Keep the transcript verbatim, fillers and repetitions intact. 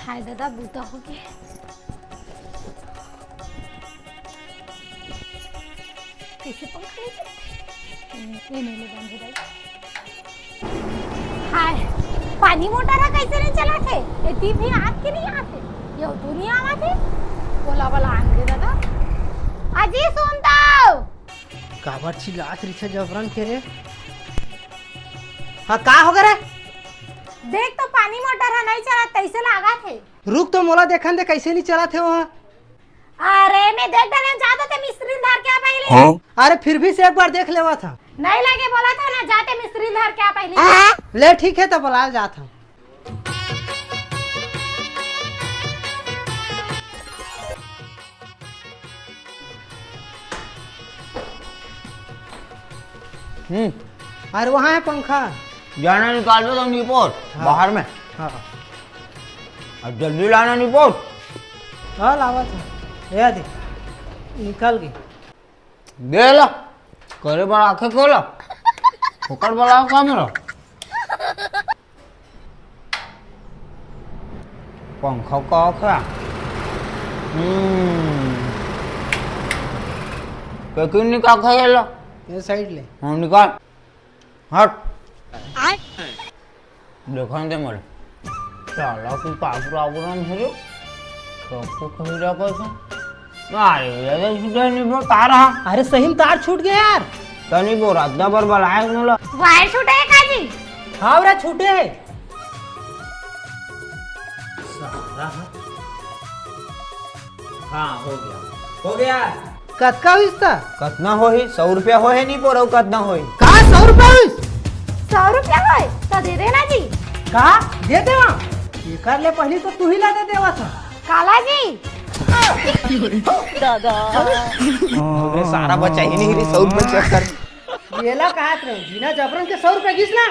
हाय दादा, बूता हो गे। कैसे पंखा नहीं चलते? ये नहीं ले बंद है भाई। हाय, पानी मोटर ह कैसे नहीं चलाथे? एती भी आत के नहीं आथे? ये दुनिया आवाथे। बोला बोला आन दे दादा। अजी सुन तो। काबर चिल्लात रिथे जबरन के रे? हाँ, का हो गे रे? देख तो पानी मोटर ह नहीं चलत, कैसे लागत हे? रुक तो मोला देखन दे, कैसे नहीं चलत हे वहाँ। अरे, मैं देख डरेंव, जा तो ते मिस्त्री धर के आ पहले। हाँ? अरे, फिर भी से एक बार देख लेवत हँव। नहीं लगे बोलत हँव ना, जा ते मिस्त्री धर के आ पहले। ले, ठीक है, तो बुला जात हँव। हम्म। अरे, वहाँ है पंखा। जाना निकाल दो तुम रिपोर्ट हाँ। बाहर में। हाँ। अब जल्दी लाना रिपोर्ट। हाँ, लावा था। ये दे, निकल गई। दे ला, करे बर आखे खोला। फोकट वाला का मेरा? पंखा का आखे? हम्म। पैकिंग निकाल के ये ला। ये साइड ले। हाँ, निकाल। हट। देखन दे मोला। साला की का प्रॉब्लम है रे? सबको कहीं रखा था। अरे, ये तो सीधा नहीं बोल, तार हा। अरे, सही में तार छूट गया यार। तनी बोल, अद्धा बार बलाए मोला। वायर छूटे है का जी? हाँ रे, छूटे है। साला हा। हाँ, हो गया। हो गया। कतका होइस त? कतना होही? सौ रुपया होहे नी पोरऊ, कतना होही? का सौ रुपया होइस? सौ रुपया होय? त दे देना जी। का? दे देवा? एकर ले पहली तो तू ही ला दे देवा था। काला जी। दादा। अरे सारा बचा ही नहीं रे, सौ रुपया चेक कर। येला कहत रहे, बिना जबरन के सौ रुपया गिस ना।